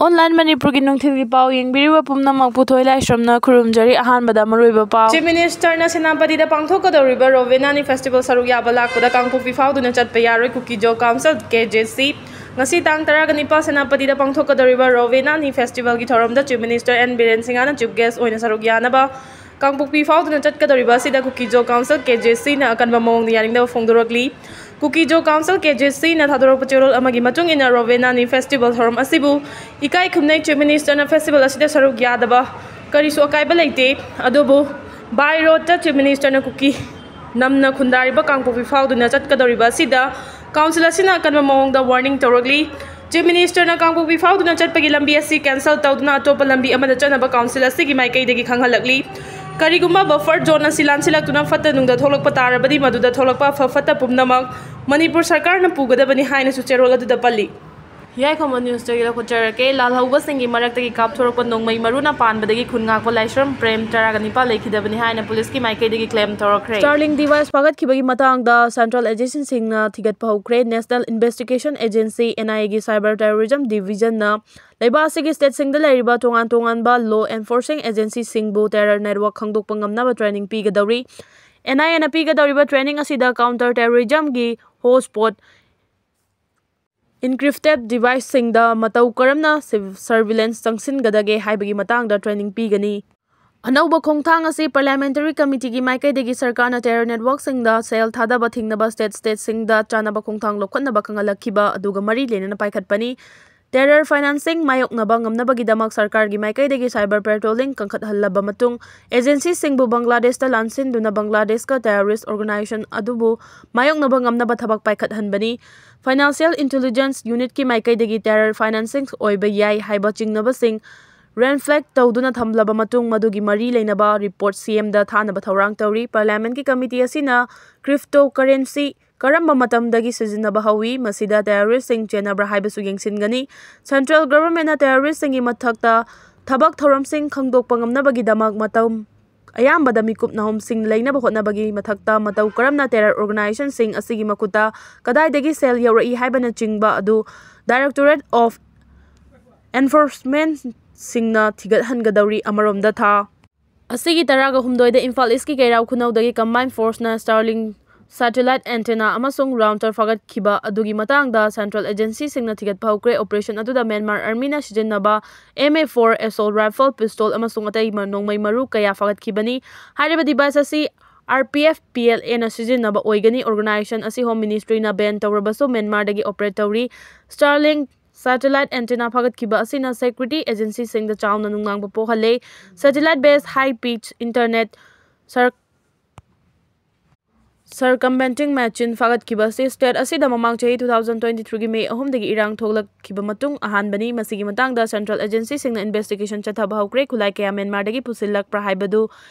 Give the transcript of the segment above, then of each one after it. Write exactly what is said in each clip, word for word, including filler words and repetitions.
Online ꯃꯅꯤꯄꯨꯔꯒꯤ ꯅꯨꯡꯊꯤꯜꯒꯤ ꯄꯥꯎ ꯌꯦꯡꯕꯤꯔꯤꯕ ꯄꯨꯝꯅꯃꯛꯄꯨ ꯊꯣꯏ ꯂꯥꯏꯁ꯭ꯔꯝꯅ ꯈꯨꯔꯨꯝꯖꯔꯤ꯫ ꯑꯍꯥꯟꯕꯗ ꯃꯔꯨꯑꯣꯏꯕ ꯄꯥꯎ꯫ Chief Minister ꯅ ꯁꯦꯅꯥꯄꯇꯤꯗ ꯄꯥꯡꯊꯣꯛꯀꯗꯧꯔꯤꯕ ꯔꯣꯕꯦꯅꯥꯅꯤ Festival ꯁꯔꯨꯛ ꯌꯥꯕ ꯂꯥꯛꯄꯗ ꯀꯥꯡꯄꯣꯛꯄꯤ ꯐꯥꯎꯗꯨꯅ ꯆꯠꯄ ꯌꯥꯔꯣꯏ, ꯀꯨꯀꯤꯖꯣ Council, K J C꯫ ꯉꯁꯤ ꯇꯥꯡ ꯇꯔꯥꯒ ꯅꯤꯄꯥꯜ ꯁꯦꯅꯥꯄꯇꯤꯗ ꯄꯥꯡꯊꯣꯛꯀꯗꯧꯔꯤꯕ ꯔꯣꯕꯦꯅꯥꯅꯤ Festival ꯒꯤ ꯊꯧꯔꯝꯗ Chief Minister N ꯕꯤꯔꯦꯟ ꯁꯤꯡꯍꯅ Chief Guest ꯑꯣꯏꯅ ꯁꯔꯨꯛ ꯌꯥꯅꯕ ꯀꯥꯡꯄꯣꯛꯄꯤ ꯐꯥꯎꯗꯨꯅ ꯆꯠꯀꯗꯧꯔꯤꯕ ꯑꯁꯤꯗ ꯀꯨꯀꯤꯖꯣ Council, K J C ꯅ ꯑꯀꯟꯕ ꯃꯑꯣꯡꯗ ꯌꯥꯅꯤꯡꯗꯕ ꯐꯣꯡꯗꯣꯔꯛꯂꯤ꯫ ꯀꯨꯀꯤꯖꯣ Council, K J C ꯅ ꯊꯥꯗꯣꯔꯛꯄ ꯆꯦꯔꯣꯜ ꯑꯃꯒꯤ ꯃꯇꯨꯡ ꯏꯟꯅ, ꯔꯣꯕꯦꯅꯥꯅꯤ Festival ꯊꯧꯔꯝ ꯑꯁꯤꯕꯨ ꯏꯀꯥꯏ ꯈꯨꯝꯅꯩ꯫ Chief Minister ꯅ festival ꯑꯁꯤꯗ ꯁꯔꯨꯛ ꯌꯥꯗꯕ ꯀꯔꯤꯁꯨ ꯑꯀꯥꯏꯕ ꯂꯩꯇꯦ, ꯑꯗꯨꯕꯨ by road ꯇ Chief Minister ꯅ ꯀꯨꯀꯤ ꯅꯝꯅ ꯈꯨꯟꯗꯥꯔꯤꯕ ꯀꯥꯡꯄꯣꯛꯄꯤ ꯐꯥꯎꯗꯨꯅ ꯆꯠꯀꯗꯧꯔꯤꯕ ꯑꯁꯤꯗ Council ꯑꯁꯤꯅ ꯑꯀꯟꯕ ꯃꯑꯣꯡꯗ warning ꯇꯧꯔꯛꯂꯤ꯫ Chief Minister ꯅ ꯀꯥꯡꯄꯣꯛꯄꯤ ꯐꯥꯎꯗꯨꯅ ꯆꯠꯄꯒꯤ ꯂꯝꯕꯤ ꯑꯁꯤ cancel ꯇꯧꯗꯨꯅ ꯑꯇꯣꯞꯄ ꯂꯝꯕꯤ ꯑꯃꯗ ꯆꯠꯅꯕ Council ꯑꯁꯤꯒꯤ ꯃꯥꯏꯀꯩꯗꯒꯤ ꯈꯪꯍꯜꯂꯛꯂꯤ꯫ ꯀꯔꯤꯒꯨꯝꯕ buffer zone ꯑꯁꯤ ꯂꯥꯟꯁꯤꯜꯂꯛꯇꯨꯅ ꯐꯠꯇ ꯅꯨꯡꯗ ꯊꯣꯛꯂꯛꯄ ꯇꯥꯔꯕꯗꯤ, ꯃꯗꯨꯗ ꯊꯣꯛꯂꯛꯄ ꯑꯐ ꯐꯠꯇ ꯄꯨꯝꯅꯃꯛ ꯃꯅꯤꯄꯨꯔ ꯁꯔꯀꯥꯔꯅ ꯄꯨꯒꯗꯕꯅꯤ ꯍꯥꯏꯅꯁꯨ ꯆꯦꯔꯣꯜ ꯑꯗꯨꯗ ꯄꯜꯂꯤ꯫ ꯌꯥꯏꯐꯝꯕ News ꯇꯒꯤ ꯂꯧꯈꯠꯆꯔꯛꯀꯦ꯫ ꯂꯥꯜꯍꯧꯕꯁꯤꯡꯒꯤ ꯃꯔꯛꯇꯒꯤ ꯀꯥꯞꯊꯣꯔꯛꯄ ꯅꯣꯡꯃꯩ ꯃꯔꯨꯅ ꯄꯥꯟꯕꯗꯒꯤ ꯈꯨꯟ ꯉꯥꯛꯄ ꯂꯥꯏꯁ꯭ꯔꯝ ꯄ꯭ꯔꯦꯝ ꯇꯔꯥꯒ ꯅꯤꯄꯥꯜ ꯂꯩꯈꯤꯗꯕꯅꯤ ꯍꯥꯏꯅ ꯄꯨꯂꯤꯁꯀꯤ ꯃꯥꯏꯀꯩꯗꯒꯤ claim ꯇꯧꯔꯛꯈ꯭ꯔꯦ꯫ Starlink device ꯐꯥꯒꯠꯈꯤꯕꯒꯤ ꯃꯇꯥꯡꯗ Central Agency ꯁꯤꯡꯅ ꯊꯤꯒꯠꯄ ꯍꯧꯈ꯭ꯔꯦ꯫ National Investigation Agency, N I A ꯒꯤ Cyber Terrorism Division ꯅ ꯂꯩꯕꯥꯛ ꯑꯁꯤꯒꯤ state ꯁꯤꯡꯗ ꯂꯩꯔꯤꯕ ꯇꯣꯉꯥꯟ ꯇꯣꯉꯥꯟꯕ law enforcing agency ꯁꯤꯡꯕꯨ terror network ꯈꯪꯗꯣꯛꯄ ꯉꯝꯅꯕ training ꯄꯤꯒꯗꯧꯔꯤ꯫ N I A ꯅ ꯄꯤꯒꯗꯧꯔꯤꯕ training ꯑꯁꯤꯗ counter terrorism ꯒꯤ hotspot, encrypted device ꯁꯤꯡꯗ ꯃꯇꯧ ꯀꯔꯝꯅ surveillance ꯆꯪꯁꯤꯟꯒꯗꯒꯦ ꯍꯥꯏꯕꯒꯤ ꯃꯇꯥꯡꯗ training ꯄꯤꯒꯅꯤ꯫ ꯑꯅꯧꯕ ꯈꯣꯡꯊꯥꯡ ꯑꯁꯤ Parliamentary Committee ꯒꯤ ꯃꯥꯏꯀꯩꯗꯒꯤ ꯁꯔꯀꯥꯔꯅ terror network ꯁꯤꯡꯗ ꯁꯦꯜ ꯊꯥꯗꯕ ꯊꯤꯡꯅꯕ state, state ꯁꯤꯡꯗ ꯆꯥꯅꯕ ꯈꯣꯡꯊꯥꯡ ꯂꯧꯈꯠꯅꯕ ꯈꯪꯍꯜꯂꯛꯈꯤꯕ ꯑꯗꯨꯒ ꯃꯔꯤ ꯂꯩꯅꯅ ꯄꯥꯏꯈꯠꯄꯅꯤ꯫ Terror financing ꯃꯥꯌꯣꯛꯅꯕ ꯉꯝꯅꯕꯒꯤꯗꯃꯛ ꯁꯔꯀꯥꯔꯒꯤ ꯃꯥꯏꯀꯩꯗꯒꯤ cyber patrolling ꯀꯟꯈꯠꯍꯜꯂꯕ ꯃꯇꯨꯡ, agency ꯁꯤꯡꯕꯨ ꯕꯪꯒ꯭ꯂꯥꯗꯦꯁꯇ ꯂꯥꯟꯁꯤꯟꯗꯨꯅ ꯕꯪꯒ꯭ꯂꯥꯗꯦꯁꯀ terrorist organization ꯑꯗꯨꯕꯨ ꯃꯥꯌꯣꯛꯅꯕ ꯉꯝꯅꯕ ꯊꯕꯛ ꯄꯥꯏꯈꯠꯍꯟꯕꯅꯤ꯫ Financial Intelligence Unit ꯀꯤ ꯃꯥꯏꯀꯩꯗꯒꯤ terror financing ꯑꯣꯏꯕ ꯌꯥꯏ ꯍꯥꯏꯕ ꯆꯤꯡꯅꯕꯁꯤꯡ red flag ꯇꯧꯗꯨꯅ ꯊꯝꯂꯕ ꯃꯇꯨꯡ, ꯃꯗꯨꯒꯤ ꯃꯔꯤ ꯂꯩꯅꯕ report C M ꯗ ꯊꯥꯅꯕ ꯊꯧꯔꯥꯡ ꯇꯧꯔꯤ꯫ Parliament ꯀꯤ committee ꯑꯁꯤꯅ cryptocurrency ꯀꯔꯝꯕ ꯃꯇꯝꯗꯒꯤ ꯁꯤꯖꯤꯟꯅꯕ ꯍꯧꯏ, ꯃꯁꯤꯗ terrorist ꯁꯤꯡ ꯆꯦꯟꯅꯕ꯭ꯔꯥ ꯍꯥꯏꯕꯁꯨ ꯌꯦꯡꯁꯤꯟꯒꯅꯤ꯫ Central Government ꯅ terrorist ꯁꯤꯡꯒꯤ ꯃꯊꯛꯇ ꯊꯕꯛ ꯊꯧꯔꯝꯁꯤꯡ ꯈꯪꯗꯣꯛꯄ ꯉꯝꯅꯕꯒꯤꯗꯃꯛ ꯃꯇꯝ ꯑꯌꯥꯝꯕꯗ ꯃꯤꯀꯨꯞ ꯅꯍꯨꯝꯁꯤꯡ ꯂꯩꯅꯕ ꯍꯣꯠꯅꯕꯒꯤ ꯃꯊꯛꯇ, ꯃꯇꯧ ꯀꯔꯝꯅ terror organization ꯁꯤꯡ ꯑꯁꯤꯒꯤ ꯃꯈꯨꯠꯇ ꯀꯗꯥꯏꯗꯒꯤ ꯁꯦꯜ ꯌꯧꯔꯛꯏ ꯍꯥꯏꯕꯅꯆꯤꯡꯕ ꯑꯗꯨ Directorate of enforcementꯁꯤꯡꯅ ꯊꯤꯒꯠꯍꯟꯒꯗꯧꯔꯤ꯫ ꯑꯃꯔꯣꯝꯗ, ꯊꯥ ꯑꯁꯤꯒꯤ ꯇꯔꯥꯒ ꯍꯨꯝꯗꯣꯏꯗ ꯏꯝꯐꯥꯜ ꯏꯁꯀꯤ ꯀꯩꯔꯥꯎ ꯈꯨꯅꯧꯗꯒꯤ combined forceꯅ Starlink satellite antenna ꯑꯃꯁꯨꯡ router ꯐꯥꯒꯠꯈꯤꯕ ꯑꯗꯨꯒꯤ ꯃꯇꯥꯡꯗ central agencyꯁꯤꯡꯅ ꯊꯤꯒꯠꯄ ꯍꯧꯈ꯭ꯔꯦ꯫ Operation ꯑꯗꯨꯗ Myanmar Armyꯅ ꯁꯤꯖꯤꯟꯅꯕ M A four assault rifle, pistol ꯑꯃꯁꯨꯡ ꯑꯇꯩ ꯃ-, ꯅꯣꯡꯃꯩ ꯃꯔꯨ ꯀꯌꯥ ꯐꯥꯒꯠꯈꯤꯕꯅꯤ꯫ ꯍꯥꯏꯔꯤꯕ device ꯑꯁꯤ R P F P L Aꯅ ꯁꯤꯖꯤꯟꯅꯕ ꯑꯣꯏꯒꯅꯤ꯫ Organization ꯑꯁꯤ Home Ministryꯅ ban ꯇꯧꯔꯕꯁꯨ Myanmarꯗꯒꯤ operate ꯇꯧꯔꯤ꯫ Starlink satellite antenna ꯐꯥꯒꯠꯈꯤꯕ ꯑꯁꯤꯅ security agencyꯁꯤꯡꯗ ꯆꯥꯎꯅ ꯅꯨꯡꯅꯥꯡꯕ ꯄꯣꯛꯍꯜꯂꯦ꯫ Satellite based high pitch internet cir-, circumventing machine ꯐꯥꯒꯠꯈꯤꯕ ꯑꯁꯤ state ꯑꯁꯤꯗ ꯃꯃꯥꯡ ꯆꯍꯤ two thousand twenty-threeꯒꯤ May ꯑꯍꯨꯝꯗꯒꯤ ꯏꯔꯥꯡ ꯊꯣꯛꯂꯛꯈꯤꯕ ꯃꯇꯨꯡ ꯑꯍꯥꯟꯕꯅꯤ꯫ ꯃꯁꯤꯒꯤ ꯃꯇꯥꯡꯗ central agencyꯁꯤꯡꯅ investigation ꯆꯠꯊꯕ ꯍꯧꯈ꯭ꯔꯦ꯫ ꯈꯨꯠꯂꯥꯏ ꯀꯌꯥ Myanmarꯗꯒꯤ ꯄꯨꯁꯤꯜꯂꯛꯄ꯭ꯔꯥ ꯍꯥꯏꯕꯗꯨ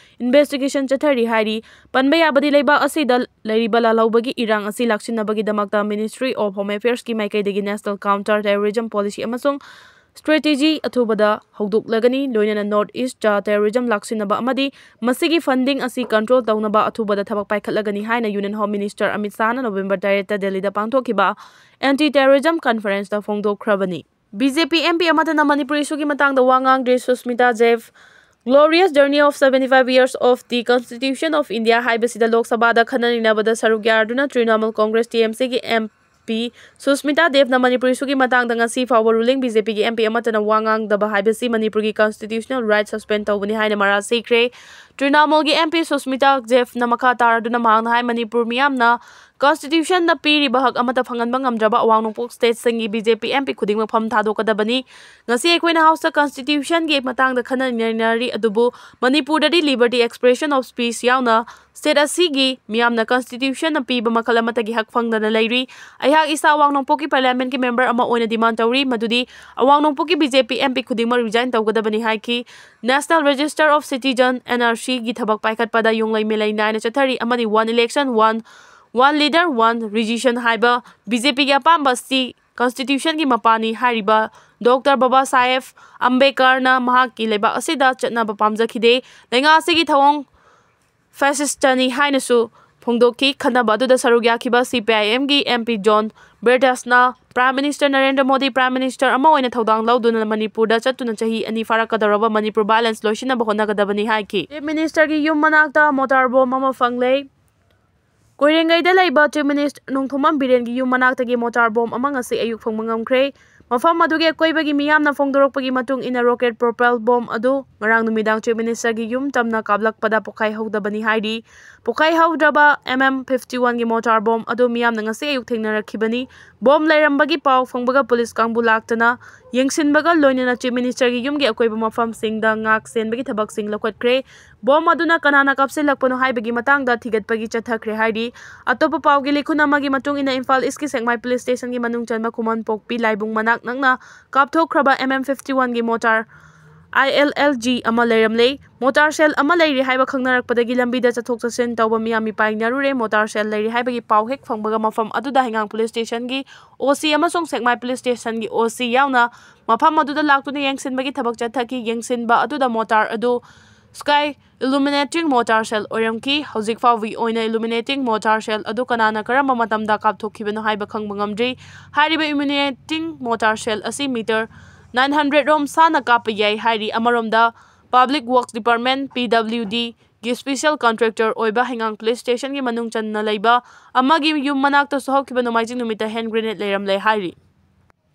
investigation ꯆꯠꯊꯔꯤ ꯍꯥꯏꯔꯤ꯫ ꯄꯟꯕ ꯌꯥꯕꯗꯤ, ꯂꯩꯕꯥꯛ ꯑꯁꯤꯗ ꯂꯩꯔꯤꯕ ꯂꯥꯜꯍꯧꯕꯒꯤ ꯏꯔꯥꯡ ꯑꯁꯤ ꯂꯥꯛꯁꯤꯟꯅꯕꯒꯤꯗꯃꯛꯇ Ministry of Home Affairsꯀꯤ ꯃꯥꯏꯀꯩꯗꯒꯤ National Counter Terrorism Policy ꯑꯃꯁꯨꯡ strategy ꯑꯊꯨꯕꯗ ꯍꯧꯗꯣꯛꯂꯒꯅꯤ, ꯂꯣꯏꯅꯅ North Eastꯇ terrorism ꯂꯥꯛꯁꯤꯟꯅꯕ ꯑꯃꯗꯤ ꯃꯁꯤꯒꯤ funding ꯑꯁꯤ control ꯇꯧꯅꯕ ꯑꯊꯨꯕꯗ ꯊꯕꯛ ꯄꯥꯏꯈꯠꯂꯒꯅꯤ ꯍꯥꯏꯅ Union Home Minister Amit ꯁꯥꯍꯅ November ꯇꯔꯦꯠꯇ ꯗꯦꯜꯂꯤꯗ ꯄꯥꯡꯊꯣꯛꯈꯤꯕ anti terrorism conferenceꯇ ꯐꯣꯡꯗꯣꯛꯈ꯭ꯔꯕꯅꯤ꯫ B J P M P ꯑꯃꯠꯇꯅ ꯃꯅꯤꯄꯨꯔ issueꯒꯤ ꯃꯇꯥꯡꯗ ꯋꯥ ꯉꯥꯡꯗ꯭ꯔꯤ꯫ ꯁꯨꯁꯃꯤꯇꯥ ꯖꯦꯐ, Glorious journey of seventy-five years of the Constitution of India ꯍꯥꯏꯕꯁꯤꯗ ꯂꯣꯛ ꯁꯚꯥꯗ ꯈꯟꯅ ꯅꯩꯅꯕꯗ ꯁꯔꯨꯛ ꯌꯥꯗꯨꯅ Trinamool Congress T M Cꯒꯤ M P Susmita ꯗꯦꯕꯅ Manipur issueꯒꯤ ꯃꯇꯥꯡꯗ ꯉꯁꯤ ꯐꯥꯎꯕ ruling B J Pꯒꯤ M P ꯑꯃꯠꯇꯅ ꯋꯥ ꯉꯥꯡꯗꯕ ꯍꯥꯏꯕꯁꯤ ꯃꯅꯤꯄꯨꯔꯒꯤ constitutional right suspend ꯇꯧꯕꯅꯤ ꯍꯥꯏꯅ ꯃꯔꯥꯜ ꯁꯤꯈ꯭ꯔꯦ꯫ Trinamoolꯒꯤ M P ꯁꯨꯁꯃꯤꯇꯥ ꯖꯦꯐꯅ ꯃꯈꯥ ꯇꯥꯔꯗꯨꯅ ꯃꯍꯥꯛꯅ ꯍꯥꯏ, ꯃꯅꯤꯄꯨꯔ ꯃꯤꯌꯥꯝꯅ constitutionꯅ ꯄꯤꯔꯤꯕ ꯍꯛ ꯑꯃꯠꯇ ꯐꯪꯍꯟꯕ ꯉꯝꯗ꯭ꯔꯕ ꯑꯋꯥꯡ ꯅꯣꯡꯄꯣꯛ stateꯁꯤꯡꯒꯤ B J P M P ꯈꯨꯗꯤꯡꯃꯛ ꯐꯝ ꯊꯥꯗꯣꯛꯀꯗꯕꯅꯤ꯫ ꯉꯁꯤ ꯑꯩꯈꯣꯏꯅ Houseꯇ constitutionꯒꯤ ꯃꯇꯥꯡꯗ ꯈꯟꯅ ꯅꯩꯅꯔꯤ, ꯑꯗꯨꯕꯨ ꯃꯅꯤꯄꯨꯔꯗꯗꯤ liberty expression of speech ꯌꯥꯎꯅ state ꯑꯁꯤꯒꯤ ꯃꯤꯌꯥꯝꯅ constitutionꯅ ꯄꯤꯕ ꯃꯈꯜ ꯑꯃꯠꯇꯒꯤ ꯍꯛ ꯐꯪꯗꯅ ꯂꯩꯔꯤ꯫ ꯑꯩꯍꯥꯛ ꯏꯁꯥ ꯑꯋꯥꯡ ꯅꯣꯡꯄꯣꯛꯀꯤ parliamentꯀꯤ member ꯑꯃ ꯑꯣꯏꯅ demand ꯇꯧꯔꯤ, ꯃꯗꯨꯗꯤ ꯑꯋꯥꯡ ꯅꯣꯡꯄꯣꯛꯀꯤ B J P M P ꯈꯨꯗꯤꯡꯃꯛ resign ꯇꯧꯒꯗꯕꯅꯤ ꯍꯥꯏꯈꯤ꯫ National Register of Citizen, N R Cꯒꯤ ꯊꯕꯛ ꯄꯥꯏꯈꯠꯄꯗ ꯌꯨꯝꯂꯩ ꯃꯤꯂꯩ ꯅꯥꯏꯅ ꯆꯠꯊꯔꯤ ꯑꯃꯗꯤ one election, one, one leader, one region ꯍꯥꯏꯕ B J Pꯒꯤ ꯑꯄꯥꯝꯕ ꯑꯁꯤ constitutionꯒꯤ ꯃꯄꯥꯅꯤ ꯍꯥꯏꯔꯤꯕ Doctor ꯕꯕꯥ ꯁꯥꯍꯦꯕ ꯑꯝꯕꯦꯗꯀꯔꯅ ꯃꯍꯥꯛꯀꯤ ꯂꯩꯕꯥꯛ ꯑꯁꯤꯗ ꯆꯠꯅꯕ ꯄꯥꯝꯖꯈꯤꯗꯦ꯫ ꯂꯩꯉꯥꯛ ꯑꯁꯤꯒꯤ ꯊꯧꯑꯣꯡ fascistꯅꯤ ꯍꯥꯏꯅꯁꯨ ꯐꯣꯡꯗꯣꯛꯈꯤ꯫ ꯈꯟꯅꯕ ꯑꯗꯨꯗ ꯁꯔꯨꯛ ꯌꯥꯈꯤꯕ C P I M ꯒꯤ M P John Berdasꯅ Prime Minister Narendra Modi Prime Minister ꯑꯃ ꯑꯣꯏꯅ ꯊꯧꯗꯥꯡ ꯂꯧꯗꯨꯅ ꯃꯅꯤꯄꯨꯔꯗ ꯆꯠꯇꯨꯅ ꯆꯍꯤ ꯑꯅꯤ ꯐꯥꯔꯛꯀꯗꯧꯔꯕ ꯃꯅꯤꯄꯨꯔ violence ꯂꯣꯏꯁꯤꯟꯅꯕ ꯍꯣꯠꯅꯒꯗꯕꯅꯤ ꯍꯥꯏꯈꯤ꯫ Chief Ministerꯒꯤ ꯌꯨꯝ ꯃꯅꯥꯛꯇ mortar bomb ꯑꯃ ꯐꯪꯂꯦ꯫ ꯀꯣꯏꯔꯦꯡꯒꯩꯗ ꯂꯩꯕ Chief Minister ꯅꯣꯡꯊꯣꯝꯕꯝ ꯕꯤꯔꯦꯟꯒꯤ ꯌꯨꯝ ꯃꯅꯥꯛꯇꯒꯤ mortar bomb ꯑꯃ ꯉꯁꯤ ꯑꯌꯨꯛ ꯐꯪꯕ ꯉꯝꯈ꯭ꯔꯦ꯫ ꯃꯐꯝ ꯑꯗꯨꯒꯤ ꯑꯀꯣꯏꯕꯒꯤ ꯃꯤꯌꯥꯝꯅ ꯐꯣꯡꯗꯣꯔꯛꯄꯒꯤ ꯃꯇꯨꯡ ꯏꯟꯅ, rocket propelled bomb ꯑꯗꯨ ꯉꯔꯥꯡ ꯅꯨꯃꯤꯗꯥꯡ Chief Ministerꯒꯤ ꯌꯨꯝ ꯇꯝꯅ ꯀꯥꯞꯂꯛꯄꯗ ꯄꯣꯈꯥꯏꯍꯧꯗꯕꯅꯤ ꯍꯥꯏꯔꯤ꯫ ꯄꯣꯈꯥꯏꯍꯧꯗ꯭ꯔꯕ M M fifty one ꯒꯤ mortar bomb ꯑꯗꯨ ꯃꯤꯌꯥꯝꯅ ꯉꯁꯤ ꯑꯌꯨꯛ ꯊꯦꯡꯅꯔꯛꯈꯤꯕꯅꯤ꯫ Bomb ꯂꯩꯔꯝꯕꯒꯤ ꯄꯥꯎ ꯐꯪꯕꯒ ꯄꯨꯂꯤꯁ ꯀꯥꯡꯕꯨ ꯂꯥꯛꯇꯨꯅ ꯌꯦꯡꯁꯤꯟꯕꯒ ꯂꯣꯏꯅꯅ Chief Ministerꯒꯤ ꯌꯨꯝꯒꯤ ꯑꯀꯣꯏꯕ ꯃꯐꯝꯁꯤꯡꯗ ꯉꯥꯛ ꯁꯦꯟꯕꯒꯤ ꯊꯕꯛꯁꯤꯡ ꯂꯧꯈꯠꯈ꯭ꯔꯦ꯫ Bomb ꯑꯗꯨꯅ ꯀꯅꯥꯅ ꯀꯥꯞꯁꯤꯜꯂꯛꯄꯅꯣ ꯍꯥꯏꯕꯒꯤ ꯃꯇꯥꯡꯗ ꯊꯤꯒꯠꯄꯒꯤ ꯆꯠꯊꯈ꯭ꯔꯦ ꯍꯥꯏꯔꯤ꯫ ꯑꯇꯣꯞꯄ ꯄꯥꯎꯒꯤ ꯂꯤꯈꯨꯟ ꯑꯃꯒꯤ ꯃꯇꯨꯡ ꯏꯟꯅ, ꯏꯝꯐꯥꯜ ꯏꯁꯀꯤ ꯁꯦꯛꯃꯥꯏ ꯄꯨꯂꯤꯁ ꯁ꯭ꯇꯦꯁꯟꯒꯤ ꯃꯅꯨꯡ ꯆꯟꯕ ꯈꯨꯃꯟ ꯄꯣꯛꯄꯤ ꯂꯥꯏꯕꯨꯡ ꯃꯅꯥꯛ ꯅꯛꯅ ꯀꯥꯞꯊꯣꯛꯈ꯭ꯔꯕ M M fifty one ꯒꯤ mortar I L L G ꯑꯃ ꯂꯩꯔꯝꯂꯦ꯫ Mortar shell ꯑꯃ ꯂꯩꯔꯦ ꯍꯥꯏꯕ ꯈꯪꯅꯔꯛꯄꯗꯒꯤ ꯂꯝꯕꯤꯗ ꯆꯠꯊꯣꯛ ꯆꯠꯁꯤꯟ ꯇꯧꯕ ꯃꯤꯌꯥꯝ ꯃꯤꯄꯥꯏꯅꯔꯨꯔꯦ꯫ Mortar shell ꯂꯩꯔꯦ ꯍꯥꯏꯕꯒꯤ ꯄꯥꯎ ꯍꯦꯛ ꯐꯪꯕꯒ ꯃꯐꯝ ꯑꯗꯨꯗ ꯍꯩꯉꯥꯡ ꯄꯨꯂꯤꯁ ꯁ꯭ꯇꯦꯁꯟꯒꯤ O C ꯑꯃꯁꯨꯡ ꯁꯦꯛꯃꯥꯏ ꯄꯨꯂꯤꯁ ꯁ꯭ꯇꯦꯁꯟꯒꯤ O C ꯌꯥꯎꯅ ꯃꯐꯝ ꯑꯗꯨꯗ ꯂꯥꯛꯇꯨꯅ ꯌꯦꯡꯁꯤꯟꯕꯒꯤ ꯊꯕꯛ ꯆꯠꯊꯈꯤ꯫ ꯌꯦꯡꯁꯤꯟꯕ ꯑꯗꯨꯗ mortar ꯑꯗꯨ Sky illuminating mortar shell ꯑꯣꯏꯔꯝꯈꯤ꯫ ꯍꯧꯖꯤꯛ ꯐꯥꯎꯕꯒꯤ ꯑꯣꯏꯅ illuminating mortar shell ꯑꯗꯨ ꯀꯅꯥꯅ ꯀꯔꯝꯕ ꯃꯇꯝꯗ ꯀꯥꯞꯊꯣꯛꯈꯤꯕꯅꯣ ꯍꯥꯏꯕ ꯈꯪꯕ ꯉꯝꯗ꯭ꯔꯤ꯫ ꯍꯥꯏꯔꯤꯕ illuminating mortar shell ꯑꯁꯤ meter nine hundred ꯔꯣꯝ ꯁꯥꯡꯅ ꯀꯥꯞꯄ ꯌꯥꯏ ꯍꯥꯏꯔꯤ꯫ ꯑꯃꯔꯣꯝꯗ, Public Works Department, P W D ꯒꯤ special contractor ꯑꯣꯏꯕ ꯍꯩꯉꯥꯡ ꯄꯨꯂꯤꯁ ꯁ꯭ꯇꯦꯁꯟꯒꯤ ꯃꯅꯨꯡ ꯆꯟꯅ ꯂꯩꯕ ꯑꯃꯒꯤ ꯌꯨꯝ ꯃꯅꯥꯛꯇꯁꯨ ꯍꯧꯈꯤꯕ ꯅꯣꯡꯃꯥꯏꯖꯤꯡ ꯅꯨꯃꯤꯠꯇ hand grenade ꯂꯩꯔꯝꯂꯦ ꯍꯥꯏꯔꯤ꯫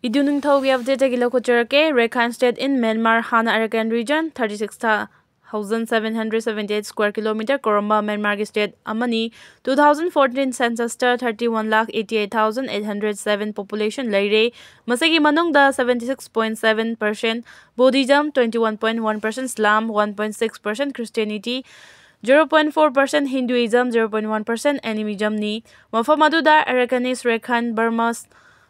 ꯏꯗꯨ ꯅꯤꯡꯊꯧꯒꯤ update ꯇꯒꯤ ꯂꯧꯈꯠꯆꯔꯛꯀꯦ꯫ Rakhine State in Myanmar, ꯍꯥꯟꯅ Arakan Region, thirty six thousand seven hundred seventy eight square kilometer ꯀꯧꯔꯝꯕ ꯃ꯭ꯌꯥꯟꯃꯥꯔꯒꯤ state ꯑꯃꯅꯤ꯫ Two thousand fourteen census ꯇ thirty one lakh eighty eight thousand eight hundred seven population ꯂꯩꯔꯦ꯫ ꯃꯁꯤꯒꯤ ꯃꯅꯨꯡꯗ seventy six point seven percent Buddhism, twenty one point one percent Islam, one point six percent Christianity, zero point four percent Hinduism, zero point one percent animism ꯅꯤ꯫ ꯃꯐꯝ ꯑꯗꯨꯗ Arakanese, Rakhine, Burmese,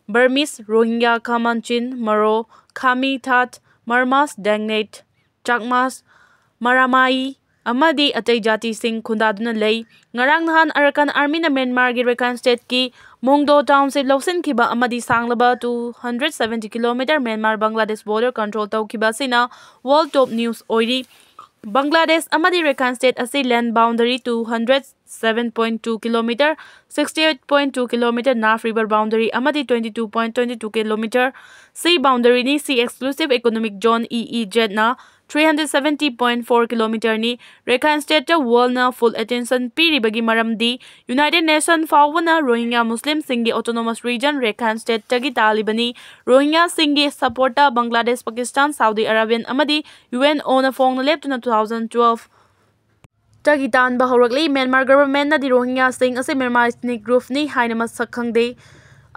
Burmese, Rohingya, Kachin, Maro, Khami, That, Marmas, Dangnate, Chakmas, Maramai ꯑꯃꯗꯤ ꯑꯇꯩ ꯖꯥꯇꯤꯁꯤꯡ ꯈꯨꯟꯗꯥꯗꯨꯅ ꯂꯩ꯫ ꯉꯔꯥꯡ ꯅꯍꯥꯟ Arakan Army ꯅ ꯃ꯭ꯌꯥꯟꯃꯥꯔꯒꯤ Rakhine State ꯀꯤ Mungdo Township ꯂꯧꯁꯤꯟꯈꯤꯕ ꯑꯃꯗꯤ ꯁꯥꯡꯂꯕ two hundred seventy kilometer Myanmar Bangladesh border control ꯇꯧꯈꯤꯕ ꯑꯁꯤꯅ world top news ꯑꯣꯏꯔꯤ꯫ ꯕꯪꯒ꯭ꯂꯥꯗꯦꯁ ꯑꯃꯗꯤ ꯔꯦꯈꯥꯏꯟ ꯁ꯭ꯇꯦꯠ ꯑꯁꯤ land boundary two hundred seven point two kilometer, sixty eight point two kilometer, Naf River boundary ꯑꯃꯗꯤ twenty two point twenty two kilometer, sea boundary ꯅꯤ꯫ Sea Exclusive Economic Zone, E E Z, ꯅ three hundred seventy point four kilometer ꯅꯤ꯫ ꯔꯦꯈꯥꯏꯟ ꯁ꯭ꯇꯦꯠꯇ world ꯅ full attention ꯄꯤꯔꯤꯕꯒꯤ ꯃꯔꯝꯗꯤ United Nation ꯐꯥꯎꯕꯅ ꯔꯣꯍꯤꯡꯒ꯭ꯌꯥ ꯃꯨꯁꯂꯤꯝꯁꯤꯡꯒꯤ autonomous region ꯔꯦꯈꯥꯏꯟ ꯁ꯭ꯇꯦꯠꯇꯒꯤ ꯇꯥꯜꯂꯤꯕꯅꯤ꯫ ꯔꯣꯍꯤꯡꯒ꯭ꯌꯥꯁꯤꯡꯒꯤ support ꯇ Bangladesh, Pakistan, Saudi Arabian ꯑꯃꯗꯤ U N O ꯅ ꯐꯣꯡꯅ ꯂꯦꯞꯇꯨꯅ two thousand twelve ꯇꯒꯤ ꯇꯥꯟꯕ ꯍꯧꯔꯛꯂꯤ꯫ ꯃ꯭ꯌꯥꯟꯃꯥꯔ government ꯅꯗꯤ ꯔꯣꯍꯤꯡꯒ꯭ꯌꯥꯁꯤꯡ ꯑꯁꯤ Myanmar ethnic group ꯅꯤ ꯍꯥꯏꯅ ꯃꯁꯛ ꯈꯪꯗꯦ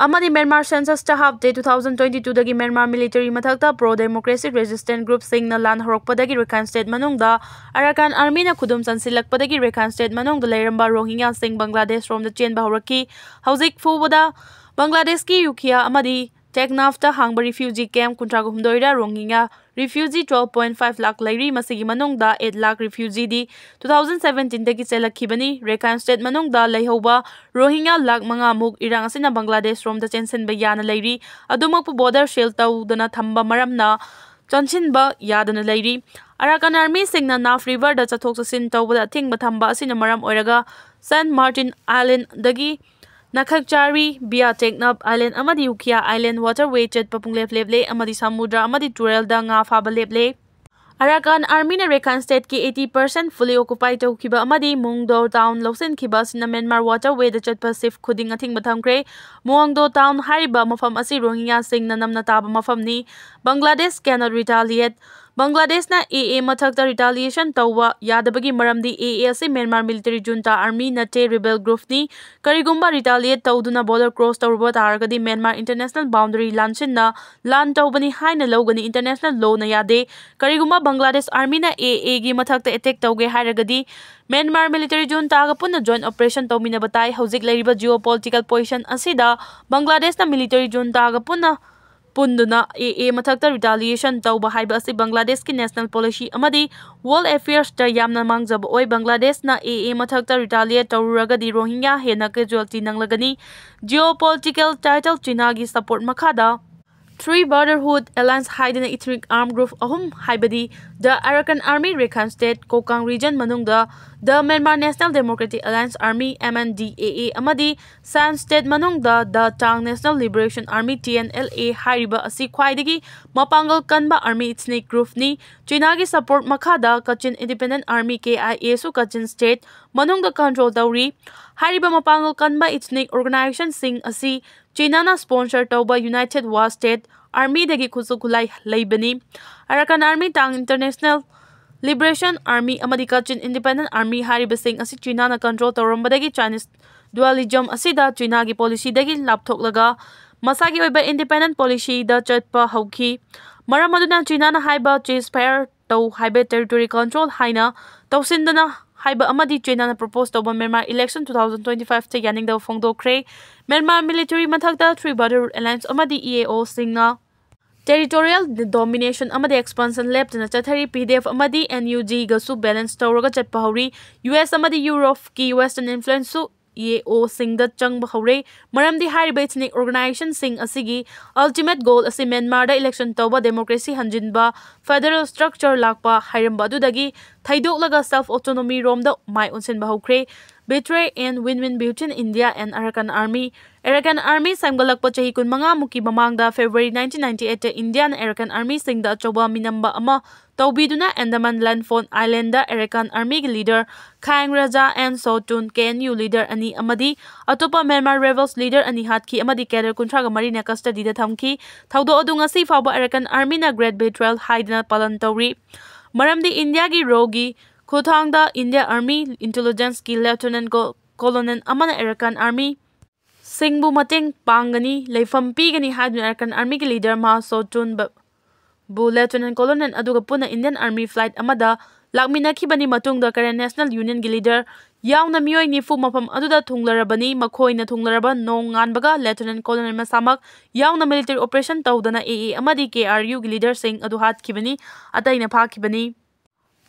ꯑꯃꯗꯤ ꯃ꯭ꯌꯥꯟꯃꯥꯔ census ꯇ ꯍꯥꯞꯇꯦ꯫ Two thousand twenty two ꯗꯒꯤ ꯃ꯭ꯌꯥꯟꯃꯥꯔ military ꯃꯊꯛꯇ pro democracy resistant group ꯁꯤꯡꯅ ꯂꯥꯟ ꯍꯧꯔꯛꯄꯗꯒꯤ ꯔꯦꯈꯥꯏꯟ ꯁ꯭ꯇꯦꯠ ꯃꯅꯨꯡꯗ ꯑꯔꯥꯀꯥꯟ army ꯅ ꯈꯨꯗꯨꯝ ꯆꯟꯁꯤꯜꯂꯛꯄꯗꯒꯤ ꯔꯦꯈꯥꯏꯟ ꯁ꯭ꯇꯦꯠ ꯃꯅꯨꯡꯗ ꯂꯩꯔꯝꯕ ꯔꯣꯍꯤꯡꯒ꯭ꯌꯥꯁꯤꯡ ꯕꯪꯒ꯭ꯂꯥꯗꯦꯁ ꯔꯣꯝꯗ ꯆꯦꯟꯕ ꯍꯧꯔꯛꯈꯤ꯫ ꯍꯧꯖꯤꯛ ꯐꯥꯎꯕꯗ ꯕꯪꯒ꯭ꯂꯥꯗꯦꯁꯀꯤ ꯌꯨꯈꯤꯌꯥ ꯑꯃꯗꯤ ꯇꯦꯛꯅꯥꯐꯇ ꯍꯥꯡꯕ refugee camp ꯀꯨꯟꯊ꯭ꯔꯥ ꯍꯨꯝꯗꯣꯏꯗ ꯔꯣꯍꯤꯡꯒ꯭ꯌꯥ refugee twelve point five lakh ꯂꯩꯔꯤ꯫ ꯃꯁꯤꯒꯤ ꯃꯅꯨꯡꯗ eight ꯂꯥꯈ refugee ꯗꯤ two thousand seventeen ꯗꯒꯤ ꯆꯦꯜꯂꯛꯈꯤꯕꯅꯤ꯫ ꯔꯦꯈꯥꯏꯟ ꯁ꯭ꯇꯦꯠ ꯃꯅꯨꯡꯗ ꯂꯩꯍꯧꯕ ꯔꯣꯍꯤꯡꯒ꯭ꯌꯥ ꯂꯥꯈ ꯃꯉꯥ ꯃꯨꯛ ꯏꯔꯥꯡ ꯑꯁꯤꯅ ꯕꯪꯒ꯭ꯂꯥꯗꯦꯁ ꯔꯣꯝꯗ ꯆꯦꯟꯁꯤꯟꯕ ꯌꯥꯅ ꯂꯩꯔꯤ꯫ ꯑꯗꯨꯃꯛꯄꯨ border seal ꯇꯧꯗꯅ ꯊꯝꯕ ꯃꯔꯝꯅ ꯆꯪꯁꯤꯟꯕ ꯌꯥꯗꯅ ꯂꯩꯔꯤ꯫ ꯑꯔꯥꯀꯥꯟ army ꯁꯤꯡꯅ ꯅꯥꯐ river ꯗ ꯆꯠꯊꯣꯛ ꯆꯠꯁꯤꯟ ꯇꯧꯕꯗ ꯑꯊꯤꯡꯕ ꯊꯝꯕ ꯑꯁꯤꯅ ꯃꯔꯝ ꯑꯣꯏꯔꯒ Saint Martin Island ꯗꯒꯤ ꯅꯈꯛꯆꯥꯔꯤ via Teknaf Island ꯑꯃꯗꯤ Ukhiya Island waterway ꯆꯠꯄ ꯄꯨꯡꯂꯦꯞ ꯂꯦꯞꯂꯦ ꯑꯃꯗꯤ ꯁꯃꯨꯗ꯭ꯔ ꯑꯃꯗꯤ ꯇꯨꯔꯦꯜꯗ ꯉꯥ ꯐꯥꯕ ꯂꯦꯞꯂꯦ꯫ ꯑꯔꯥꯀꯥꯟ army ꯅ ꯔꯦꯈꯥꯏꯟ ꯁ꯭ꯇꯦꯠꯀꯤ eighty percent fully occupy ꯇꯧꯈꯤꯕ ꯑꯃꯗꯤ ꯃꯨꯡꯗꯣ town ꯂꯧꯁꯤꯟꯈꯤꯕ ꯑꯁꯤꯅ ꯃ꯭ꯌꯥꯟꯃꯥꯔ waterway ꯗ ꯆꯠꯄ ship ꯈꯨꯗꯤꯡ ꯑꯊꯤꯡꯕ ꯊꯝꯈ꯭ꯔꯦ꯫ ꯃꯨꯡꯗꯣ town ꯍꯥꯏꯔꯤꯕ ꯃꯐꯝ ꯑꯁꯤ ꯔꯣꯍꯤꯡꯒ꯭ꯌꯥꯁꯤꯡꯅ ꯅꯝꯅ ꯇꯥꯕ ꯃꯐꯝꯅꯤ꯫ Bangladesh cannot retaliate꯫ ꯕꯪꯒ꯭ꯂꯥꯗꯦꯁꯅ A A ꯃꯊꯛꯇ retaliation ꯇꯧꯕ ꯌꯥꯗꯕꯒꯤ ꯃꯔꯝꯗꯤ A A ꯑꯁꯤ ꯃ꯭ꯌꯥꯟꯃꯥꯔ military junta army ꯅꯠꯇꯦ, rebel group ꯅꯤ꯫ ꯀꯔꯤꯒꯨꯝꯕ retaliate ꯇꯧꯗꯨꯅ border cross ꯇꯧꯔꯨꯕ ꯇꯥꯔꯒꯗꯤ ꯃ꯭ꯌꯥꯟꯃꯥꯔ international boundary ꯂꯥꯟꯁꯤꯟꯅ ꯂꯥꯟ ꯇꯧꯕꯅꯤ ꯍꯥꯏꯅ ꯂꯧꯒꯅꯤ꯫ International law ꯅ ꯌꯥꯗꯦ꯫ ꯀꯔꯤꯒꯨꯝꯕ ꯕꯪꯒ꯭ꯂꯥꯗꯦꯁ army ꯅ A A ꯒꯤ ꯃꯊꯛꯇ attack ꯇꯧꯒꯦ ꯍꯥꯏꯔꯒꯗꯤ ꯃ꯭ꯌꯥꯟꯃꯥꯔ military junta ꯒ ꯄꯨꯟꯅ joint operation ꯇꯧꯃꯤꯟꯅꯕ ꯇꯥꯏ꯫ ꯍꯧꯖꯤꯛ ꯂꯩꯔꯤꯕ geopolitical position ꯑꯁꯤꯗ ꯕꯪꯒ꯭ꯂꯥꯗꯦꯁꯅ military junta ꯒ ꯄꯨꯟꯅ ꯄꯨꯟꯗꯨꯅ A A ꯃꯊꯛꯇ retaliation ꯇꯧꯕ ꯍꯥꯏꯕ ꯑꯁꯤ ꯕꯪꯒ꯭ꯂꯥꯗꯦꯁꯀꯤ national policy ꯑꯃꯗꯤ world affairs ꯇ ꯌꯥꯝꯅ ꯃꯥꯡꯖꯕ ꯑꯣꯏ꯫ ꯕꯪꯒ꯭ꯂꯥꯗꯦꯁꯅ A A ꯃꯊꯛꯇ retaliate ꯇꯧꯔꯨꯔꯒꯗꯤ ꯔꯣꯍꯤꯡꯒ꯭ꯌꯥ ꯍꯦꯟꯅ casualty ꯅꯪꯂꯒꯅꯤ꯫ Geopolitical title: ꯆꯤꯅꯥꯒꯤ support ꯃꯈꯥꯗ Three Brotherhood Alliance ꯍꯥꯏꯗꯅ ethnic armed group ꯑꯍꯨꯝ, ꯍꯥꯏꯕꯗꯤ The Arakan Army Rakhine State, Kokang Region ꯃꯅꯨꯡꯗ The Myanmar National Democratic Alliance Army, M N D A A, ꯑꯃꯗꯤ Shan State ꯃꯅꯨꯡꯗ The Ta'ang National Liberation Army, T N L A, ꯍꯥꯏꯔꯤꯕ ꯑꯁꯤ ꯈ꯭ꯋꯥꯏꯗꯒꯤ ꯃꯄꯥꯡꯒꯜ ꯀꯟꯕ army ethnic groupꯅꯤ꯫ ꯆꯤꯅꯥꯒꯤ support ꯃꯈꯥꯗ Kachin Independent Army, K I A, ꯁꯨ Kachin State ꯃꯅꯨꯡꯗ control ꯇꯧꯔꯤ꯫ ꯍꯥꯏꯔꯤꯕ ꯃꯄꯥꯡꯒꯜ ꯀꯟꯕ ethnic organizationꯁꯤꯡ ꯑꯁꯤ ꯆꯤꯅꯥꯅ sponsor ꯇꯧꯕ United Wa State Armyꯗꯒꯤ ꯈꯨꯠꯁꯨ ꯈꯨꯠꯂꯥꯏ ꯂꯩꯕꯅꯤ꯫ Arakan Army, Ta'ang International Liberation Army ꯑꯃꯗꯤ Kachin Independent Army ꯍꯥꯏꯔꯤꯕꯁꯤꯡ ꯑꯁꯤ ꯆꯤꯅꯥꯅ control ꯇꯧꯔꯝꯕꯗꯒꯤ Chinese dualism ꯑꯁꯤꯗ ꯆꯤꯅꯥꯒꯤ policyꯗꯒꯤ ꯂꯥꯞꯊꯣꯛꯂꯒ ꯃꯁꯥꯒꯤ ꯑꯣꯏꯕ independent policyꯗ ꯆꯠꯄ ꯍꯧꯈꯤ꯫ ꯃꯔꯝ ꯑꯗꯨꯅ ꯆꯤꯅꯥꯅ ꯍꯥꯏꯕ ceasefire ꯇꯧ ꯍꯥꯏꯕ territory control ꯍꯥꯏꯅ ꯇꯧꯁꯤꯟꯗꯅ ꯍꯥꯏꯕ ꯑꯃꯗꯤ ꯆꯤꯅꯥꯅ propose ꯇꯧꯕ Myanmar election two thousand twenty-fiveꯇ ꯌꯥꯅꯤꯡꯗꯕ ꯐꯣꯡꯗꯣꯛꯈ꯭ꯔꯦ꯫ Myanmar military ꯃꯊꯛꯇ Three Brotherhood Alliance ꯑꯃꯗꯤ E A Oꯁꯤꯡꯅ territorial domination ꯑꯃꯗꯤ expansion ꯂꯦꯞꯇꯅ ꯆꯠꯊꯔꯤ꯫ P D F ꯑꯃꯗꯤ N U Gꯒꯁꯨ balance ꯇꯧꯔꯒ ꯆꯠꯄ ꯍꯧꯔꯤ꯫ U S ꯑꯃꯗꯤ Europeꯀꯤ Western influenceꯁꯨ E A Oꯁꯤꯡꯗ ꯆꯪꯕ ꯍꯧꯔꯦ꯫ ꯃꯔꯝꯗꯤ ꯍꯥꯏꯔꯤꯕ ethnic organizationꯁꯤꯡ ꯑꯁꯤꯒꯤ ultimate goal ꯑꯁꯤ Myanmarꯗ election ꯇꯧꯕ, democracy ꯍꯟꯖꯤꯟꯕ, federal structure ꯂꯥꯛꯄ ꯍꯥꯏꯔꯝꯕ ꯑꯗꯨꯗꯒꯤ ꯊꯩꯗꯣꯛꯂꯒ self autonomy ꯔꯣꯝꯗ ꯃꯥꯏ ꯑꯣꯟꯁꯤꯟꯕ ꯍꯧꯈ꯭ꯔꯦ꯫ Betray and win-win between India and Arakan Army꯫ Arakan Army ꯁꯦꯝꯒꯠꯂꯛꯄ ꯆꯍꯤ ꯀꯨꯟꯃꯉꯥ ꯃꯨꯛꯀꯤ ꯃꯃꯥꯡꯗ, February nineteen ninety-eightꯇ Indiaꯅ Arakan Armyꯁꯤꯡꯗ ꯑꯆꯧꯕ ꯃꯤꯅꯝꯕ ꯑꯃ ꯇꯧꯕꯤꯗꯨꯅ Andaman Landfall Islandꯗ Arakan Armyꯒꯤ leader Khaing Raja and Saw Tun, K N U leader ꯑꯅꯤ ꯑꯃꯗꯤ ꯑꯇꯣꯞꯄ Myanmar rebels leader ꯑꯅꯤ ꯍꯥꯠꯈꯤ ꯑꯃꯗꯤ cadre ꯀꯨꯟꯊ꯭ꯔꯥꯒ ꯃꯔꯤꯅ custodyꯗ ꯊꯝꯈꯤ꯫ ꯊꯧꯗꯣꯛ ꯑꯗꯨ ꯉꯁꯤ ꯐꯥꯎꯕ Arakan Armyꯅ Great Betrayal ꯍꯥꯏꯗꯅ ꯄꯥꯂꯟ ꯇꯧꯔꯤ꯫ ꯃꯔꯝꯗꯤ Indiaꯒꯤ RAWꯒꯤ ꯈꯨꯠꯊꯥꯡꯗ India Army intelligenceꯀꯤ Lieutenant Co-, Colonel ꯑꯃꯅ Arakan Army ꯁꯤꯡꯕꯨ ꯃꯇꯦꯡ ꯄꯥꯡꯒꯅꯤ, ꯂꯩꯐꯝ ꯄꯤꯒꯅꯤ ꯍꯥꯏꯗꯨꯅ Arakan Armyꯒꯤ leader Ma Saw Tun ꯕ-, ꯕꯨ Lieutenant Colonel ꯑꯗꯨꯒ ꯄꯨꯟꯅ Indian Army flight ꯑꯃꯗ ꯂꯥꯛꯃꯤꯟꯅꯈꯤꯕꯅꯤ꯫ ꯃꯇꯨꯡꯗ Karen National Unionꯒꯤ leader ꯌꯥꯎꯅ ꯃꯤꯑꯣꯏ ꯅꯤꯐꯨ ꯃꯐꯝ ꯑꯗꯨꯗ ꯊꯨꯡꯂꯔꯕꯅꯤ꯫ ꯃꯈꯣꯏꯅ ꯊꯨꯡꯂꯔꯕ ꯅꯣꯡꯉꯥꯟꯕꯒ Lieutenant Colonel ꯃꯁꯥꯃꯛ ꯌꯥꯎꯅ military operation ꯇꯧꯗꯅ A A ꯑꯃꯗꯤ K R Uꯒꯤ leaderꯁꯤꯡ ꯑꯗꯨ ꯍꯥꯠꯈꯤꯕꯅꯤ, ꯑꯇꯩꯅ ꯐꯥꯈꯤꯕꯅꯤ꯫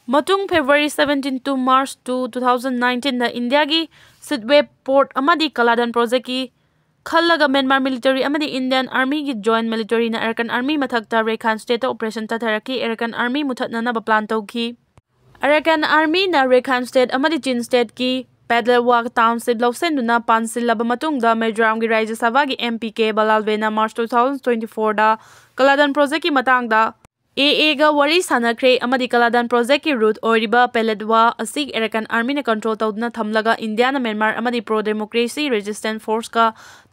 ꯃꯇꯨꯡ February seventeen to March two, two thousand nineteenꯗ Indiaꯒꯤ Sittwe Port ꯑꯃꯗꯤ Kaladan Projectꯀꯤ ꯈꯜꯂꯒ ꯃ꯭ꯌꯥꯟꯃꯥꯔ ꯃꯤꯂꯤꯇꯔꯤ ꯑꯃꯗꯤ ꯏꯟꯗꯤꯌꯟ ꯑꯥꯔꯃꯤꯒꯤ ꯖꯣꯏꯟ ꯃꯤꯂꯤꯇꯔꯤꯅ ꯑꯔꯥꯀꯥꯟ ꯑꯥꯔꯃꯤ ꯃꯊꯛꯇ ꯔꯦꯈꯥꯏꯟ ꯁ꯭ꯇꯦꯠꯇ ꯑꯣꯄꯔꯦꯁꯟ ꯆꯠꯊꯔꯛꯈꯤ꯫ ꯑꯔꯥꯀꯥꯟ ꯑꯥꯔꯃꯤ ꯃꯨꯊꯠꯅꯅꯕ ꯄ꯭ꯂꯥꯟ ꯇꯧꯈꯤ꯫ ꯑꯔꯥꯀꯥꯟ ꯑꯥꯔꯃꯤꯅ ꯔꯦꯈꯥꯏꯟ ꯁ꯭ꯇꯦꯠ ꯑꯃꯗꯤ ꯆꯤꯟ ꯁ꯭ꯇꯦꯠꯀꯤ ꯄꯦꯗꯂꯋꯥ ꯇꯥꯎꯟꯁꯤꯞ ꯂꯧꯁꯤꯟꯗꯨꯅ ꯄꯥꯟꯁꯤꯜꯂꯕ ꯃꯇꯨꯡꯗ, ꯃꯤꯖꯣꯔꯥꯝꯒꯤ ꯔꯥꯖ꯭ꯌ ꯁꯚꯥꯒꯤ ꯑꯦꯝ ꯄꯤ ꯀꯦ ꯕꯂꯥꯜꯕꯦꯅ ꯃꯥꯔꯆ ꯇꯨ ꯊꯥꯎꯖꯟ ꯇ꯭ꯋꯦꯟꯇꯤ ꯐꯣꯔꯗ ꯀꯂꯥꯗꯟ ꯄ꯭ꯔꯣꯖꯦꯛꯀꯤ ꯃꯇꯥꯡꯗ ꯑꯦ ꯑꯦꯒ ꯋꯥꯔꯤ ꯁꯥꯟꯅꯈ꯭ꯔꯦ ꯑꯃꯗꯤ ꯀꯂꯥꯗꯟ ꯄ꯭ꯔꯣꯖꯦꯛꯀꯤ ꯔꯨꯠ ꯑꯣꯏꯔꯤꯕ ꯄꯦꯂꯦꯠꯋꯥ ꯑꯁꯤ ꯑꯔꯥꯀꯥꯟ ꯑꯥꯔꯃꯤꯅ ꯀꯟꯇ꯭ꯔꯣꯜ ꯇꯧꯗꯨꯅ ꯊꯝꯂꯒ ꯏꯟꯗꯤꯌꯥꯅ ꯃ꯭ꯌꯥꯟꯃꯥꯔ ꯑꯃꯗꯤ ꯄ꯭ꯔꯣ ꯗꯦꯃꯣꯀ꯭ꯔꯦꯁꯤ ꯔꯦꯖꯤꯁꯇꯦꯟꯁ ꯐꯣꯔꯁꯀ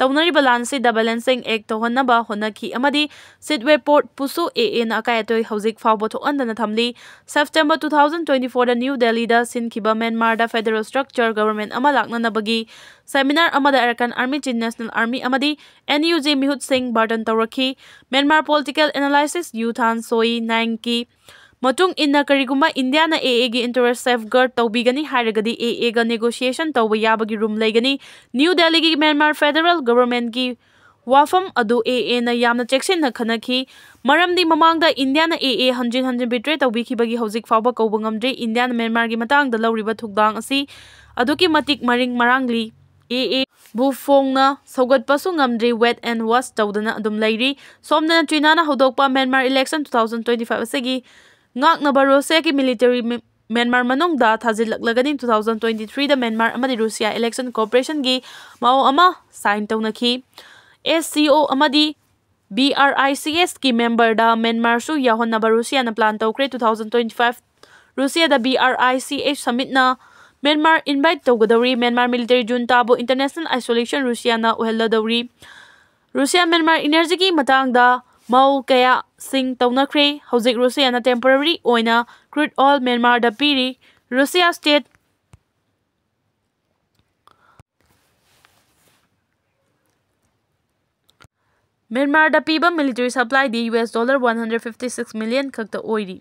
ꯇꯧꯅꯔꯤꯕ ꯂꯥꯟ ꯑꯁꯤꯗ ꯕꯦꯂꯦꯟꯁꯤꯡ ꯑꯦꯛ ꯇꯧꯍꯟꯅꯕ ꯍꯣꯠꯅꯈꯤ ꯑꯃꯗꯤ ꯁꯤꯠꯋꯦ ꯄꯣꯔꯠꯄꯨꯁꯨ ꯑꯦ ꯑꯦꯅ ꯑꯀꯥꯏ ꯑꯇꯣꯏ ꯍꯧꯖꯤꯛ ꯐꯥꯎꯕ ꯊꯣꯛꯍꯟꯗꯅ ꯊꯝꯂꯤ꯫ ꯁꯦꯞꯇꯦꯝꯕꯔ ꯇꯨ ꯊꯥꯎꯖꯟ ꯇ꯭ꯋꯦꯟꯇꯤ ꯐꯣꯔꯗ ꯅ꯭ꯌꯨ ꯗꯦꯜꯂꯤꯗ ꯁꯤꯟꯈꯤꯕ ꯃ꯭ꯌꯥꯟꯃꯥꯔꯗ ꯐꯦꯗꯔꯦꯜ ꯁ꯭ꯇ꯭ꯔꯛꯆꯔ ꯒꯕꯔꯟꯃꯦꯟꯠ ꯑꯃ ꯂꯥꯛꯅꯅꯕꯒꯤ ꯁꯦꯃꯤꯅꯥꯔ ꯑꯃꯗ ꯑꯔꯥꯀꯥꯟ ꯑꯥꯔꯃꯤ, ꯆꯤꯟ ꯅꯦꯁꯅꯦꯜ ꯑꯥꯔꯃꯤ ꯑꯃꯗꯤ ꯑꯦꯟ ꯌꯨ ꯖꯦ ꯃꯤꯍꯨꯠꯁꯤꯡ ꯕꯥꯔꯇꯟ ꯇꯧꯔꯛꯈꯤ꯫ ꯃ꯭ꯌꯥꯟꯃꯥꯔ ꯄꯣꯂꯤꯇꯤꯀꯦꯜ ꯑꯦꯅꯥꯂꯥꯏꯁꯤꯁ ꯌꯨ ꯊꯥꯟ ꯁꯣꯏ ꯅꯥꯏꯟꯒꯤ ꯃꯇꯨꯡ ꯏꯟꯅ, ꯀꯔꯤꯒꯨꯝꯕ ꯏꯟꯗꯤꯌꯥꯅ ꯑꯦ ꯑꯦꯒꯤ ꯏꯟꯇꯔꯦꯁ ꯁꯦꯐꯒꯥꯔꯗ ꯇꯧꯕꯤꯒꯅꯤ ꯍꯥꯏꯔꯒꯗꯤ ꯑꯦ ꯑꯦꯒ ꯅꯦꯒꯣꯁꯤꯌꯦꯁꯟ ꯇꯧꯕ ꯌꯥꯕꯒꯤ ꯔꯨꯝ ꯂꯩꯒꯅꯤ꯫ ꯅ꯭ꯌꯨ ꯗꯦꯜꯂꯤꯒꯤ ꯃ꯭ꯌꯥꯟꯃꯥꯔ ꯐꯦꯗꯔꯦꯜ ꯒꯕꯔꯟꯃꯦꯟꯠꯀꯤ ꯋꯥꯐꯝ ꯑꯗꯨ ꯑꯦ ꯑꯦꯅ ꯌꯥꯝꯅ ꯆꯦꯛꯁꯤꯟꯅ ꯈꯟꯅꯈꯤ, ꯃꯔꯝꯗꯤ ꯃꯃꯥꯡꯗ ꯏꯟꯗꯤꯌꯥꯅ ꯑꯦ ꯑꯦ ꯍꯟꯖꯤꯟ ꯍꯟꯖꯤꯟ ꯕꯤꯇ꯭ꯔꯦ ꯇꯧꯕꯤꯈꯤꯕꯒꯤ ꯍꯧꯖꯤꯛ ꯐꯥꯎꯕ ꯀꯧꯕ ꯉꯝꯗ꯭ꯔꯤ꯫ ꯏꯟꯗꯤꯌꯥꯅ ꯃ꯭ꯌꯥꯟꯃꯥꯔꯒꯤ ꯃꯇꯥꯡꯗ ꯂꯧꯔꯤꯕ ꯊꯧꯗꯥꯡ ꯑꯁꯤ ꯑꯗꯨꯛꯀꯤ ꯃꯇꯤꯛ ꯃꯔꯤꯡ ꯃꯔꯥꯡꯂꯤ꯫ ꯑꯦ ꯑꯦꯕꯨ ꯐꯣꯡꯅ ꯁꯧꯒꯠꯄꯁꯨ ꯉꯝꯗ꯭ꯔꯤ, ꯋꯦꯠ ꯑꯦꯟ ꯋꯥꯆ ꯇꯧꯗꯅ ꯑꯗꯨꯝ ꯂꯩꯔꯤ꯫ ꯁꯣꯝꯗꯅ ꯆꯤꯅꯥꯅ ꯍꯧꯗꯣꯛꯄ Myanmar election two thousand twenty five ꯑꯁꯤꯒꯤ ꯉꯥꯛꯅꯕ ꯔꯨꯁꯤꯌꯥꯒꯤ ꯃꯤꯂꯤꯇꯔꯤ ꯃꯤ-, ꯃ꯭ꯌꯥꯟꯃꯥꯔ ꯃꯅꯨꯡꯗ ꯊꯥꯖꯤꯜꯂꯛꯂꯒꯅꯤ꯫ ꯇꯨ ꯊꯥꯎꯖꯟ ꯇ꯭ꯋꯦꯟꯇꯤ ꯊ꯭ꯔꯤꯗ ꯃ꯭ꯌꯥꯟꯃꯥꯔ ꯑꯃꯗꯤ ꯔꯨꯁꯤꯌꯥ ꯏꯂꯦꯛꯁꯟ ꯀꯣꯑꯣꯄꯔꯦꯁꯟꯒꯤ ꯃꯑꯣꯡ ꯑꯃ ꯁꯥꯏꯟ ꯇꯧꯅꯈꯤ꯫ ꯑꯦꯁ ꯁꯤ ꯑꯣ ꯑꯃꯗꯤ ꯕꯤ ꯑꯥꯔ ꯑꯥꯏ ꯁꯤ ꯑꯦꯁꯀꯤ ꯃꯦꯝꯕꯔꯗ ꯃ꯭ꯌꯥꯟꯃꯥꯔꯁꯨ ꯌꯥꯎꯍꯟꯅꯕ ꯔꯨꯁꯤꯌꯥꯅ ꯄ꯭ꯂꯥꯟ ꯇꯧꯈ꯭ꯔꯦ꯫ ꯇꯨ ꯊꯥꯎꯖꯟ ꯇ꯭ꯋꯦꯟꯇꯤ ꯐꯥꯏꯚ ꯔꯨꯁꯤꯌꯥꯗ B R I C S ꯁꯃꯤꯠꯅ ꯃ꯭ꯌꯥꯟꯃꯥꯔ ꯏꯟꯚꯥꯏꯠ ꯇꯧꯒꯗꯧꯔꯤ꯫ ꯃ꯭ꯌꯥꯟꯃꯥꯔ ꯃꯤꯂꯤꯇꯔꯤ ꯖꯨꯟꯇꯥꯕꯨ ꯏꯟꯇꯔꯅꯦꯁꯅꯦꯜ ꯑꯥꯏꯁꯣꯂꯦꯁꯟ ꯔꯨꯁꯤꯌꯥꯅ ꯑꯣꯏꯍꯜꯂꯗꯧꯔꯤ꯫ ꯔꯨꯁꯤꯌꯥ ꯃ꯭ꯌꯥꯟꯃꯥꯔ ꯏꯅꯔꯖꯤꯒꯤ ꯃꯇꯥꯡꯗ ꯃꯧ ꯀꯌꯥꯁꯤꯡ ꯇꯧꯅꯈ꯭ꯔꯦ꯫ ꯍꯧꯖꯤꯛ ꯔꯨꯁꯤꯌꯥꯅ ꯇꯦꯝꯄꯣꯔꯔꯤ ꯑꯣꯏꯅ ꯀ꯭ꯔꯨꯗ ꯑꯣꯏꯜ ꯃ꯭ꯌꯥꯟꯃꯥꯔꯗ ꯄꯤꯔꯤ꯫ ꯔꯨꯁꯤꯌꯥ ꯁ꯭ꯇꯦꯠ ꯃ꯭ꯌꯥꯟꯃꯥꯔꯗ ꯄꯤꯕ ꯃꯤꯂꯤꯇꯔꯤ ꯁꯄ꯭ꯂꯥꯏꯗꯤ U S dollar one hundred fifty six million ꯈꯛꯇ ꯑꯣꯏꯔꯤ꯫